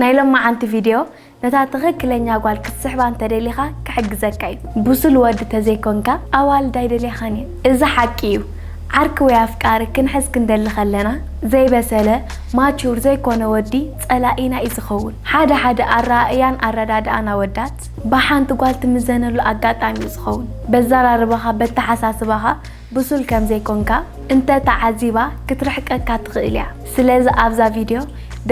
ናይ ሎማዓንቲ ቪድዮ ነታ ትኽክለኛ ጓል ክትስሕባ እንተደሊኻ ክሕግዘካ እዩ። ብሱል ወዲ ተዘይኮንካ ኣዋልድ ኣይደልያኻን እየን። እዚ ሓቂ እዩ። ዓርኪ ወይ ኣፍቃሪ ክንሕዝ ክንደሊ ከለና ዘይበሰለ ማቹር ዘይኮነ ወዲ ጸላኢና እዩ ዝኸውን። ሓደ ሓደ ኣረኣእያን ኣረዳድኣን ኣወዳት ብሓንቲ ጓል ትምዘነሉ ኣጋጣሚ እዩ ዝኸውን። በዘራርባኻ በተሓሳስባኻ ብሱል ከም ዘይኮንካ እንተ ተዓዚባ ክትርሕቀካ ትኽእል እያ። ስለዚ ኣብዛ ቪድዮ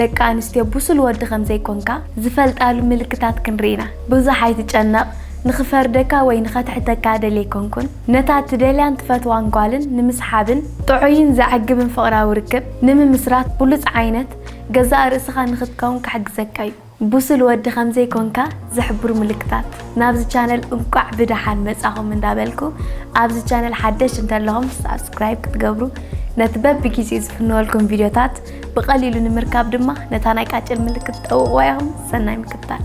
ደቂ ኣንስትዮ ብሱል ወዲ ከም ዘይኮንካ ዝፈልጣሉ ምልክታት ክንርኢ ኢና። ብዙሕ ኣይትጨነቕ፣ ንኽፈርደካ ወይ ንኸትሕተካ ደልየ ኣይኮንኩን። ነታ ትደልያን ትፈትዋን ጓልን ንምስሓብን ጥዑይን ዘዕግብን ፍቕራዊ ርክብ ንምምስራት ብሉጽ ዓይነት ገዛእ ርእስኻ ንኽትከውን ክሕግዘካ እዩ። ብሱል ወዲ ከም ዘይኮንካ ዝሕብሩ ምልክታት። ናብዚ ቻነል እንቋዕ ብደሓን መጻኹም እንዳበልኩ፣ ኣብዚ ቻነል ሓደሽ እንተለኹም ሳብስክራይብ ክትገብሩ፣ ነቲ በብጊዜኡ ዝፍነወልኩም ቪድዮታት ብቐሊሉ ንምርካብ ድማ ነታ ናይ ቃጭል ምልክት ጠውቕዋ ኢኹም። ሰናይ ምክትታል።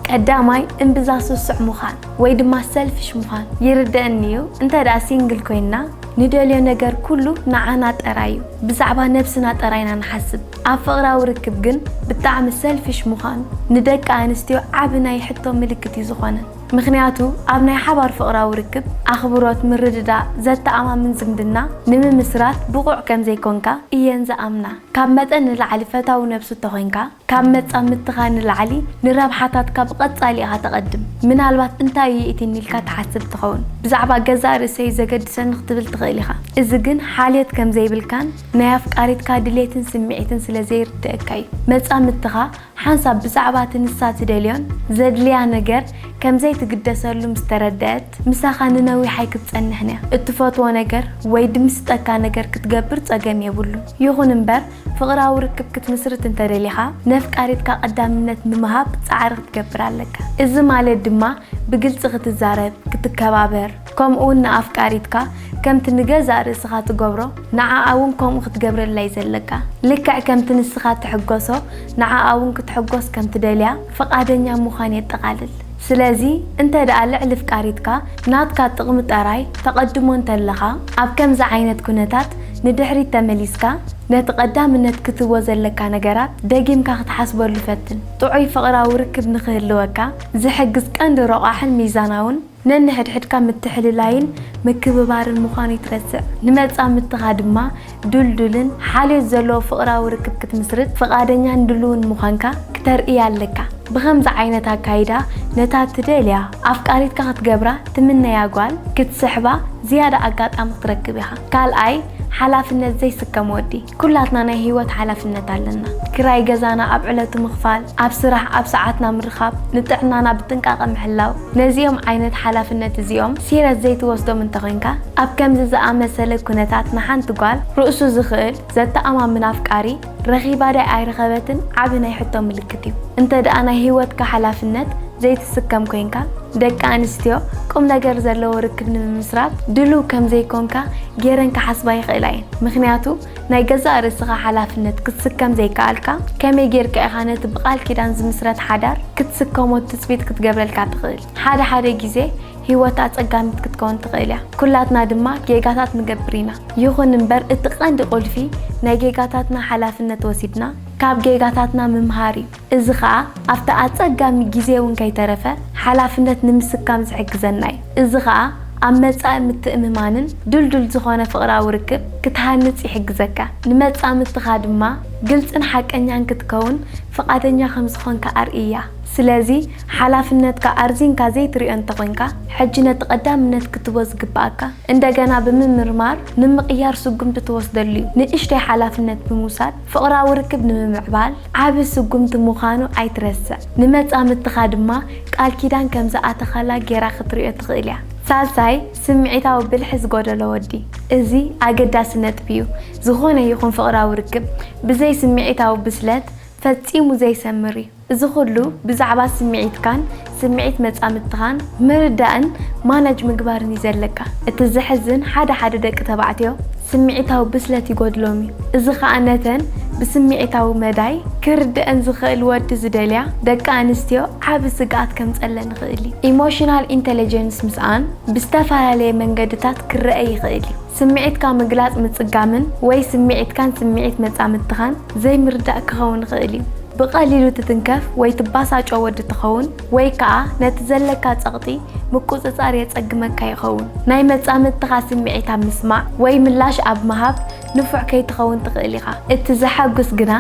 ቀዳማይ፣ እምብዛ ስሱዕ ምዃን ወይ ድማ ሰልፊሽ ምዃን። ይርደኣኒ እዩ፣ እንተ ደኣ ሲንግል ኮይንና ንደልዮ ነገር ኩሉ ንዓና ጥራይ እዩ። ብዛዕባ ነብስና ጥራይ ኢና ንሓስብ። ኣብ ፍቕራዊ ርክብ ግን ብጣዕሚ ሰልፊሽ ምዃን ንደቂ ኣንስትዮ ዓቢ ናይ ሕቶ ምልክት እዩ ዝኾነን። ምኽንያቱ ኣብ ናይ ሓባር ፍቕራዊ ርክብ ኣኽብሮት፣ ምርድዳእ፣ ዘተኣማምን ዝምድና ንምምስራት ብቑዕ ከም ዘይኮንካ እየን ዝኣምና። ካብ መጠን ንላዕሊ ፈታዊ ነብሱ እንተኾይንካ፣ ካብ መጻምድትኻ ንላዕሊ ንረብሓታትካ ብቐጻሊ ኢኻ ተቐድም። ምናልባት እንታይ እዩ የእቲኒ ኢልካ ትሓስብ ትኸውን። ብዛዕባ ገዛእ ርእሰይ ዘገድሰኒ ክትብል ትኽእል ኢኻ። እዚ ግን ሓልዮት ከም ዘይብልካን ናይ ኣፍቃሪትካ ድሌትን ስምዒትን ስለ ዘይርድኣካ እዩ። መጻምድትኻ ሓንሳብ ብዛዕባ እቲ ንሳ ትደልዮን ዘድልያ ነገር ከም ዘይትግደሰሉ ምስ ተረድአት፣ ምሳኻ ንነዊሕ ኣይክትጸንሕን እያ። እትፈትዎ ነገር ወይ ድምስጠካ ነገር ክትገብር ጸገም የብሉን። ይኹን እምበር፣ ፍቕራዊ ርክብ ክትምስርት እንተደሊኻ፣ ነፍቃሪትካ ቀዳምነት ንምሃብ ጻዕሪ ክትገብር ኣለካ። እዚ ማለት ድማ ብግልጺ ክትዛረብ፣ ክትከባበር፣ ከምኡውን ንኣፍቃሪትካ ከምቲ ንገዛእ ርእስኻ ትገብሮ፣ ንዓኣ እውን ከምኡ ክትገብረላ እዩ ዘለካ። ልክዕ ከምቲ ንስኻ ትሕጎሶ፣ ንዓኣ እውን ክትሕጎስ ከም ትደልያ ፍቓደኛ ምዃን የጠቓልል። ስለዚ፣ እንተ ደኣ ልዕሊ ፍቃሪትካ ናትካ ጥቕሚ ጠራይ ተቐድሞ እንተለኻ፣ ኣብ ከምዚ ዓይነት ኩነታት ንድሕሪት ተመሊስካ፣ ነቲ ቀዳምነት ክትህቦ ዘለካ ነገራት ደጊምካ ክትሓስበሉ ፈትን። ጥዑይ ፍቕራዊ ርክብ ንኽህልወካ ዝሕግዝ ቀንዲ ረቋሕን ሚዛናውን ነንሕድሕድካ ምትሕልላይን ምክብባርን ምዃኑ ይትረስዕ። ንመጻምድትኻ ድማ ድልዱልን ሓልዮት ዘለዎ ፍቕራዊ ርክብ ክትምስርት ፍቓደኛን ድሉውን ምዃንካ ክተርእያ ኣለካ። ብኸምዚ ዓይነት ኣካይዳ ነታ ትደልያ ኣፍቃሪትካ ክትገብራ ትምነያ ጓል ክትስሕባ ዝያዳ ኣጋጣሚ ክትረክብ ኢኻ። ካልኣይ፣ ሓላፍነት ዘይስከም ወዲ። ኩላትና ናይ ህይወት ሓላፍነት ኣለና። ክራይ ገዛና ኣብ ዕለቱ ምኽፋል፣ ኣብ ስራሕ ኣብ ሰዓትና ምርኻብ፣ ንጥዕናና ብጥንቃቐ ምሕላው፣ ነዚኦም ዓይነት ሓላፍነት እዚኦም ሲረስ ዘይትወስዶም እንተኾይንካ፣ ኣብ ከምዚ ዝኣመሰለ ኩነታት ንሓንቲ ጓል ርእሱ ዝኽእል ዘተኣማምን ኣፍቃሪ ረኺባ ዳይ ኣይረኸበትን ዓቢ ናይ ሕቶ ምልክት እዩ። እንተ ደኣ ናይ ህይወትካ ሓላፍነት ዘይትስከም ኮይንካ፣ ደቂ ኣንስትዮ ቁም ነገር ዘለዎ ርክብ ንምምስራት ድሉው ከም ዘይኮንካ ገይረን ክሓስባ ይኽእላ እየን። ምኽንያቱ ናይ ገዛእ ርእስኻ ሓላፍነት ክትስከም ዘይከኣልካ፣ ከመይ ጌርካ ኢኻ ነቲ ብቓል ኪዳን ዝምስረት ሓዳር ክትስከሞ ትጽቢት ክትገብረልካ ትኽእል? ሓደ ሓደ ግዜ ህይወት ኣጸጋሚት ክትከውን ትኽእል እያ። ኩላትና ድማ ጌጋታት ንገብር ኢና። ይኹን እምበር፣ እቲ ቀንዲ ቁልፊ ናይ ጌጋታትና ሓላፍነት ወሲድና ካብ ጌጋታትና ምምሃር እዩ። እዚ ኸኣ ኣብቲ ኣጸጋሚ ግዜ እውን ከይተረፈ ሓላፍነት ንምስካም ዝሕግዘና እዩ። እዚ ኸኣ ኣብ መጻኢ ምትእምማንን ድልዱል ዝኾነ ፍቕራዊ ርክብ ክትሃንጽ ይሕግዘካ። ንመጻምድትኻ ድማ ግልጽን ሓቀኛን ክትከውን ፍቓደኛ ከም ዝኾንካ ኣርእያ። ስለዚ፣ ሓላፍነትካ ኣርዚንካ ዘይትርእዮ እንተኾይንካ፣ ሕጂ ነቲ ቀዳምነት ክትቦ ዝግብኣካ እንደገና ብምምርማር ንምቕያር ስጉምቲ ትወስደሉ እዩ። ንእሽተይ ሓላፍነት ብምውሳድ ፍቕራዊ ርክብ ንምምዕባል ዓቢ ስጉምቲ ምዃኑ ኣይትረስዕ። ንመጻምድትኻ ድማ ቃል ኪዳን ከም ዝኣተኻላ ጌራ ክትርእዮ ትኽእል እያ። ሳልሳይ፣ ስምዒታዊ ብልሒ ዝጎደሎ ወዲ። እዚ ኣገዳሲ ነጥቢ እዩ። ዝኾነ ይኹን ፍቕራዊ ርክብ ብዘይ ስምዒታዊ ብስለት ፈጺሙ ዘይሰምር እዩ። እዚ ኹሉ ብዛዕባ ስምዒትካን ስምዒት መጻምድትኻን ምርዳእን ማናጅ ምግባርን እዩ ዘለካ። እቲ ዘሕዝን፣ ሓደ ሓደ ደቂ ተባዕትዮ ስምዒታዊ ብስለት ይጎድሎም እዩ። እዚ ኸኣ ነተን ብስምዒታዊ መዳይ ክርድአን ዝኽእል ወዲ ዝደልያ ደቂ ኣንስትዮ ዓቢ ስግኣት ከምጸለን ይኽእል እዩ። ኢሞሽናል ኢንተለጀንስ ምስኣን ብዝተፈላለየ መንገድታት ክረአ ይኽእል እዩ። ስምዒትካ ምግላጽ ምጽጋምን ወይ ስምዒትካን ስምዒት መጻምድትኻን ዘይምርዳእ ክኸውን ይኽእል እዩ። ብቐሊሉ ትትንከፍ ወይ ትባሳጮ ወዲ ትኸውን ወይ ከኣ ነቲ ዘለካ ጸቕጢ ምቁጽጻር የጸግመካ ይኸውን። ናይ መጻምድትኻ ስምዒት ኣብ ምስማዕ ወይ ምላሽ ኣብ ምሃብ ንፉዕ ከይትኸውን ትኽእል ኢኻ። እቲ ዘሐጉስ ግና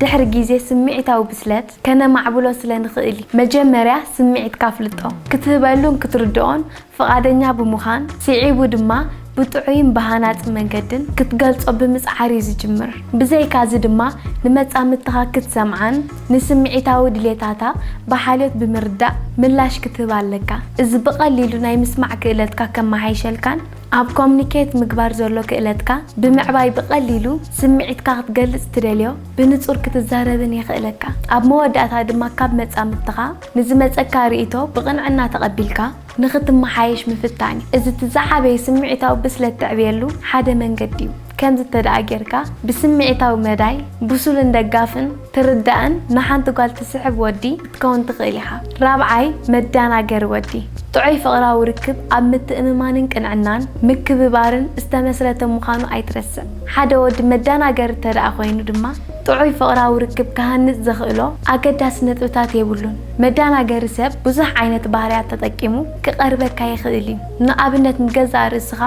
ድሕሪ ግዜ ስምዒታዊ ብስለት ከነማዕብሎ ስለ ንኽእል እዩ። መጀመርያ ስምዒትካ ኣፍልጦ። ክትህበሉን ክትርድኦን ፍቓደኛ ብምዃን፣ ስዒቡ ድማ ብጥዑይን ብሃናጺ መንገድን ክትገልጾ ብምጽዓር እዩ ዝጅምር። ብዘይካዚ ድማ ንመጻምድትኻ ክትሰምዓን ንስምዒታዊ ድሌታታ ብሓልዮት ብምርዳእ ምላሽ ክትህባ ኣለካ። እዚ ብቐሊሉ ናይ ምስማዕ ክእለትካ ከመሓይሸልካን ኣብ ኮሙኒኬት ምግባር ዘሎ ክእለትካ ብምዕባይ ብቐሊሉ ስምዒትካ ክትገልጽ ትደልዮ ብንጹር ክትዛረብን የኽእለካ። ኣብ መወዳእታ ድማ ካብ መጻምድትኻ ንዝመጸካ ርእይቶ ብቕንዕና ተቐቢልካ ንኽትመሓየሽ ምፍታን እዩ። እዚ እቲ ዝዓበየ ስምዒታዊ ብስለት ተዕብየሉ ሓደ መንገዲ እዩ። ከምዚ እንተ ደኣ ጌርካ ብስምዒታዊ መዳይ ብሱልን ደጋፍን ትርዳእን ንሓንቲ ጓል ትስሕብ ወዲ ክትከውን ትኽእል ኢኻ። ራብዓይ መዳናገሪ ወዲ። ጥዑይ ፍቕራዊ ርክብ ኣብ ምትእምማንን ቅንዕናን ምክብባርን ዝተመስረተ ምዃኑ ኣይትረስዕ። ሓደ ወዲ መዳናገሪ እንተ ደኣ ኮይኑ ድማ ጥዑይ ፍቕራዊ ርክብ ክሃንጽ ዘኽእሎ ኣገዳሲ ነጥብታት የብሉን። መዳናገሪ ሰብ ብዙሕ ዓይነት ባህርያት ተጠቂሙ ክቐርበካ ይኽእል እዩ። ንኣብነት ንገዛእ ርእስኻ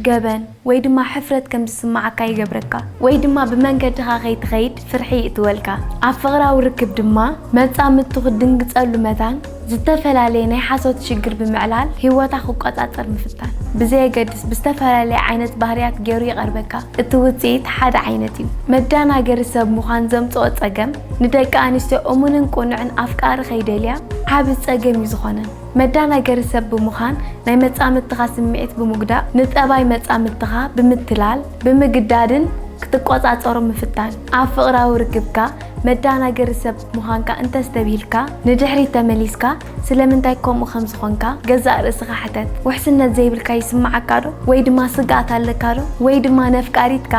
ገበን ወይ ድማ ሕፍረት ከም ዝስምዓካ ይገብረካ ወይ ድማ ብመንገድኻ ከይትኸይድ ፍርሒ ይእትወልካ። ኣብ ፍቕራዊ ርክብ ድማ መጻምድቱ ክትድንግጸሉ መታን ዝተፈላለየ ናይ ሓሶት ሽግር ብምዕላል ህይወታ ክቆጻጸር ምፍታን። ብዘየገድስ ብዝተፈላለየ ዓይነት ባህርያት ገይሩ ይቐርበካ። እቲ ውጽኢት ሓደ ዓይነት እዩ። መዳናገሪ ሰብ ምዃን ዘምጽኦ ጸገም ንደቂ ኣንስትዮ እሙንን ቅኑዕን ኣፍቃሪ ከይደልያ ዓቢ ጸገም እዩ ዝኾነን። መዳናገሪ ሰብ ብምዃን ናይ መጻምድትኻ ስምዒት ብምጉዳእ ንጠባይ መጻምድትኻ ብምትላል ብምግዳድን ክትቆጻጸሮ ምፍታን። ኣብ ፍቕራዊ ርክብካ መዳናገሪ ሰብ ምዃንካ እንተስተብሂልካ ንድሕሪት ተመሊስካ ስለምንታይ ከምኡ ከም ዝኾንካ ገዛእ ርእስኻ ሕተት። ውሕስነት ዘይብልካ ይስምዓካ ዶ? ወይ ድማ ስግኣት ኣለካ ዶ? ወይ ድማ ነፍቃሪትካ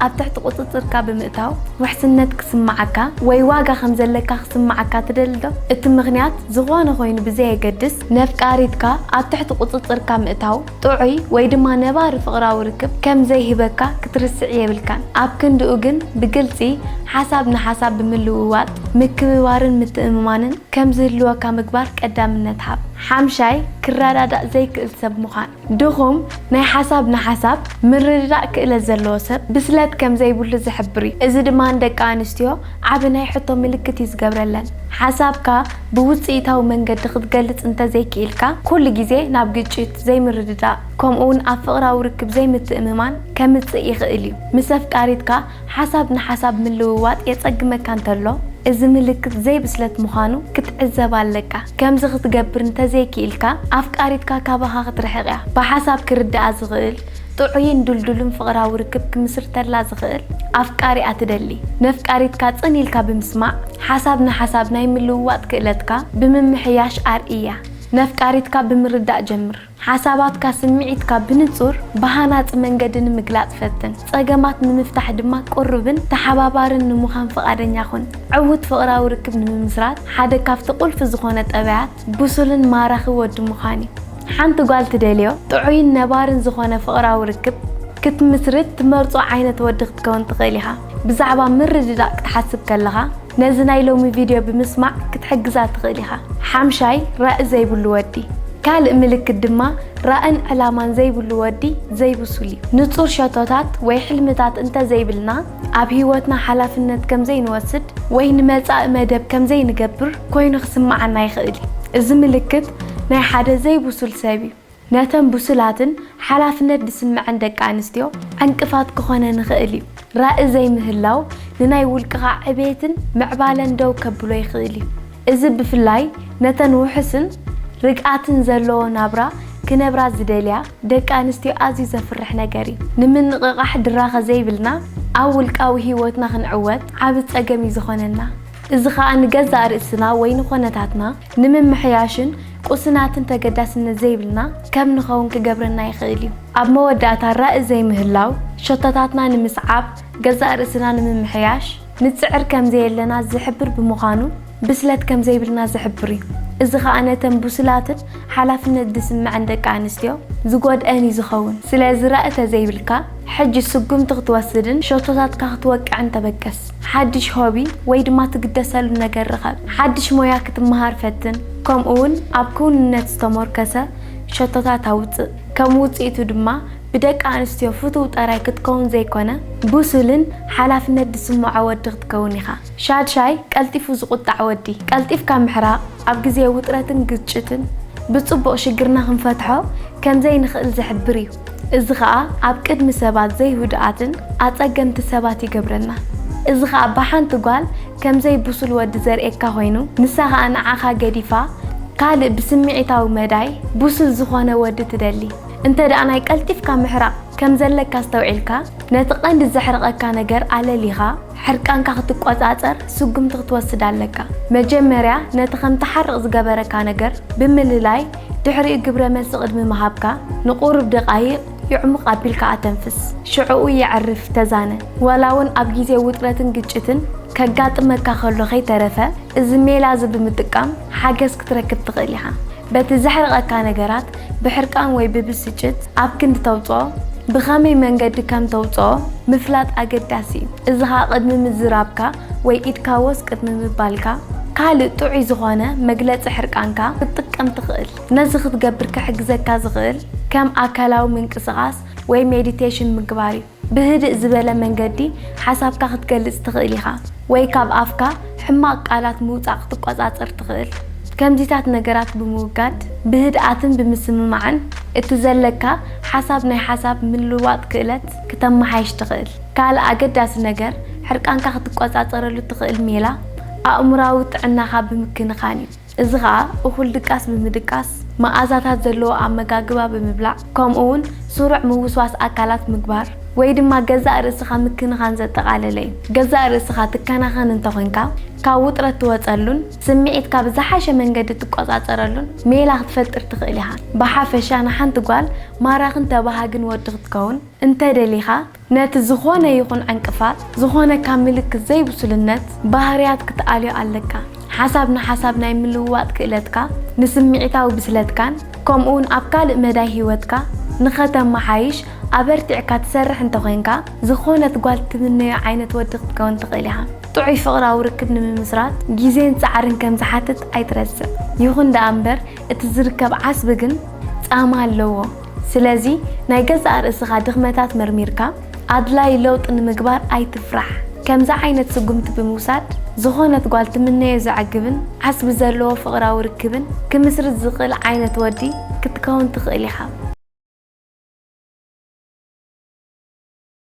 ኣብ ትሕቲ ቁጽጽርካ ብምእታው ውሕስነት ክስምዓካ ወይ ዋጋ ከም ዘለካ ክስምዓካ ትደሊ ዶ? እቲ ምኽንያት ዝኾነ ኮይኑ ብዘየገድስ ነፍቃሪትካ ኣብ ትሕቲ ቁጽጽርካ ምእታው ጥዑይ ወይ ድማ ነባሪ ፍቕራዊ ርክብ ከም ዘይህበካ ክትርስዕ የብልካን። ኣብ ክንድኡ ግን ብግልጺ ሓሳብ ንሓሳብ ብምልውዋጥ ምክብባርን ምትእምማንን ከም ዝህልወካ ምግባር ቀዳምነት ሃብ። ሓምሻይ ክረዳዳእ ዘይክእል ሰብ ምዃን። ድኹም ናይ ሓሳብ ንሓሳብ ምርድዳእ ክእለት ዘለዎ ሰብ ብስለት ከም ዘይብሉ ዝሕብር እዩ። እዚ ድማ ንደቂ ኣንስትዮ ዓቢ ናይ ሕቶ ምልክት እዩ ዝገብረለን። ሓሳብካ ብውጽኢታዊ መንገዲ ክትገልጽ እንተዘይክኢልካ ኩሉ ግዜ ናብ ግጭት፣ ዘይምርድዳእ ከምኡውን ኣብ ፍቕራዊ ርክብ ዘይምትእምማን ከምጽእ ይኽእል እዩ። ምስ ኣፍቃሪትካ ሓሳብ ንሓሳብ ምልውዋጥ የጸግመካ እንተሎ እዚ ምልክት ዘይብስለት ምዃኑ ክትዕዘብ ኣለካ። ከምዚ ክትገብር እንተዘይክኢልካ ኣፍቃሪትካ ካባኻ ክትርሕቕ እያ። ብሓሳብ ክርድኣ ዝኽእል ጥዑይን ድልዱልን ፍቕራዊ ርክብ ክምስርተላ ዝኽእል ኣፍቃሪ እያ ትደሊ። ነፍቃሪትካ ጽን ኢልካ ብምስማዕ ሓሳብ ንሓሳብ ናይ ምልውዋጥ ክእለትካ ብምምሕያሽ ኣርእያ። ነፍቃሪትካ ብምርዳእ ጀምር። ሓሳባትካ ስምዒትካ ብንጹር ብሃናጺ መንገዲ ንምግላጽ ፈትን። ጸገማት ንምፍታሕ ድማ ቅሩብን ተሓባባርን ንምዃን ፍቓደኛ ኩን። ዕዉት ፍቕራዊ ርክብ ንምምስራት ሓደ ካብቲ ቁልፊ ዝኾነ ጠባያት ብሱልን ማራኺ ወዲ ምዃን እዩ። ሓንቲ ጓል ትደልዮ ጥዑይን ነባርን ዝኾነ ፍቕራዊ ርክብ ክትምስርት ትመርጾ ዓይነት ወዲ ክትከውን ትኽእል ኢኻ። ብዛዕባ ምርድዳእ ክትሓስብ ከለኻ ነዚ ናይ ሎሚ ቪድዮ ብምስማዕ ክትሕግዛ ትኽእል ኢኻ። ሓምሻይ ራኢ ዘይብሉ ወዲ። ካልእ ምልክት ድማ ራእን ዕላማን ዘይብሉ ወዲ ዘይብሱል እዩ። ንጹር ሸቶታት ወይ ሕልምታት እንተዘይብልና ኣብ ህይወትና ሓላፍነት ከም ዘይንወስድ ወይ ንመጻኢ መደብ ከም ዘይንገብር ኮይኑ ክስምዓና ይኽእል እዩ። እዚ ምልክት ናይ ሓደ ዘይብሱል ሰብ እዩ። ነተን ብሱላትን ሓላፍነት ዝስምዐን ደቂ ኣንስትዮ ዕንቅፋት ክኾነን ይኽእል እዩ። ራኢ ዘይምህላው ንናይ ውልቅኻ ዕቤትን ምዕባለን ደው ከብሎ ይኽእል እዩ። እዚ ብፍላይ ነተን ውሑስን ርግኣትን ዘለዎ ናብራ ክነብራ ዝደልያ ደቂ ኣንስትዮ ኣዝዩ ዘፍርሕ ነገር እዩ። ንምንቕቓሕ ድራኸ ዘይብልና ኣብ ውልቃዊ ህይወትና ክንዕወት ዓቢ ጸገም እዩ ዝኾነና። እዚ ኸኣ ንገዛእ ርእስና ወይ ንኾነታትና ንምምሕያሽን ቁስናትን ተገዳስነት ዘይብልና ከም ንኸውን ክገብረና ይኽእል እዩ። ኣብ መወዳእታ ራኢ ዘይምህላው ሸቶታትና ንምስዓብ ገዛእ ርእስና ንምምሕያሽ ንጽዕር ከም ዘየለና ዝሕብር ብምዃኑ ብስለት ከም ዘይብልና ዝሕብር እዩ። እዚ ኸኣ ነተን ብሱላትን ሓላፍነት ዝስምዐን ደቂ ኣንስትዮ ዝጎድአን እዩ ዝኸውን። ስለዚ ራእይ ተዘይብልካ፣ ሕጂ ስጉምቲ ክትወስድን ሸቶታትካ ክትወቅዕን ተበገስ። ሓድሽ ሆቢ ወይ ድማ ትግደሰሉ ነገር ርኸብ። ሓድሽ ሞያ ክትመሃር ፈትን። ከምኡ እውን ኣብ ክውንነት ዝተሞርከሰ ሸቶታት ኣውጽእ። ከም ውጽኢቱ ድማ ብደቂ ኣንስትዮ ፍቱው ጥራይ ክትከውን ዘይኮነ፣ ብሱልን ሓላፍነት ዝስምዖ ወዲ ክትከውን ኢኻ። ሻድሻይ፣ ቀልጢፉ ዝቑጣዕ ወዲ። ቀልጢፍካ ምሕራቕ ኣብ ግዜ ውጥረትን ግጭትን ብጽቡቕ ሽግርና ክንፈትሖ ከም ዘይንኽእል ዝሕብር እዩ። እዚ ኸኣ ኣብ ቅድሚ ሰባት ዘይህዱኣትን ኣጸገምቲ ሰባት ይገብረና። እዚ ኸኣ ብሓንቲ ጓል ከም ዘይብሱል ወዲ ዘርእየካ ኮይኑ፣ ንሳ ኸኣ ንዓኻ ገዲፋ ካልእ ብስምዒታዊ መዳይ ብሱል ዝኾነ ወዲ ትደሊ። እንተ ደኣ ናይ ቀልጢፍካ ምሕራቕ ከም ዘለካ ኣስተውዒልካ፣ ነቲ ቀንዲ ዘሕርቐካ ነገር ኣለሊኻ፣ ሕርቃንካ ክትቆጻጸር ስጉምቲ ክትወስድ ኣለካ። መጀመርያ ነቲ ከም ትሓርቕ ዝገበረካ ነገር ብምልላይ፣ ድሕሪኡ ግብረ መልሲ ቅድሚ ምሃብካ፣ ንቁሩብ ደቓይቕ ይዕሙቕ ኣቢልካ ኣተንፍስ። ሽዕኡ የዕርፍ፣ ተዛነ። ዋላ እውን ኣብ ግዜ ውጥረትን ግጭትን ከጋጥመካ ከሎ ከይተረፈ፣ እዚ ሜላ እዚ ብምጥቃም ሓገዝ ክትረክብ ትኽእል ኢኻ። በቲ ዘሕርቐካ ነገራት ብሕርቃን ወይ ብብስጭት ኣብ ክንዲ ተውጽኦ፣ ብኸመይ መንገዲ ከም ተውጽኦ ምፍላጥ ኣገዳሲ እዩ። እዚ ኸኣ ቅድሚ ምዝራብካ ወይ ኢድካ ወስ ቅድሚ ምባልካ፣ ካልእ ጥዑይ ዝኾነ መግለጺ ሕርቃንካ ክትጥቀም ትኽእል። ነዚ ክትገብር ክሕግዘካ ዝኽእል ከም ኣካላዊ ምንቅስቓስ ወይ ሜዲቴሽን ምግባር እዩ። ብህድእ ዝበለ መንገዲ ሓሳብካ ክትገልጽ ትኽእል ኢኻ፣ ወይ ካብ ኣፍካ ሕማቕ ቃላት ምውጻእ ክትቆጻጸር ትኽእል። ከምዚታት ነገራት ብምውጋድ፣ ብህድኣትን ብምስምማዕን እቲ ዘለካ ሓሳብ ናይ ሓሳብ ምልውዋጥ ክእለት ክተመሓይሽ ትኽእል። ካልእ ኣገዳሲ ነገር፣ ሕርቃንካ ክትቆጻጸረሉ ትኽእል ሜላ ኣእምሮኣዊ ጥዕናኻ ብምክንኻን እዩ። እዚ ኸኣ እኹል ድቃስ ብምድቃስ፣ መኣዛታት ዘለዎ ኣመጋግባ ብምብላዕ፣ ከምኡ እውን ስሩዕ ምውስዋስ ኣካላት ምግባር፣ ወይ ድማ ገዛእ ርእስኻ ምክንኻን ዘጠቓለለ እዩ። ገዛእ ርእስኻ ትከናኸን እንተኾይንካ፣ ካብ ውጥረት ትወጸሉን ስምዒትካ ብዝሓሸ መንገዲ ትቆጻጸረሉን ሜላ ክትፈጥር ትኽእል ኢኻ። ብሓፈሻ ንሓንቲ ጓል ማራኽን ተባሃግን ወዲ ክትከውን እንተ ደሊኻ፣ ነቲ ዝኾነ ይኹን ዕንቅፋት፣ ዝኾነካ ምልክት ዘይብሱልነት ባህርያት ክትኣልዮ ኣለካ። ሓሳብ ንሓሳብ ናይ ምልውዋጥ ክእለትካ፣ ንስምዒታዊ ብስለትካን፣ ከምኡውን ኣብ ካልእ መዳይ ህይወትካ ንኸተመሓይሽ ኣበርቲዕካ ትሰርሕ እንተኾይንካ፣ ዝኾነት ጓል ትምነዮ ዓይነት ወዲ ክትከውን ትኽእል ኢኻ። ጥዑይ ፍቕራዊ ርክብ ንምምስራት ግዜን ጻዕርን ከም ዝሓትት ኣይትረስዕ። ይኹን ደኣ እምበር፣ እቲ ዝርከብ ዓስቢ ግን ጻማ ኣለዎ። ስለዚ፣ ናይ ገዛእ ርእስኻ ድኽመታት መርሚርካ፣ ኣድላዪ ለውጢ ንምግባር ኣይትፍራሕ። ከምዚ ዓይነት ስጉምቲ ብምውሳድ፣ ዝኾነት ጓል ትምነዮ ዘዕግብን ዓስቢ ዘለዎ ፍቕራዊ ርክብን ክምስርት ዝኽእል ዓይነት ወዲ ክትከውን ትኽእል ኢኻ።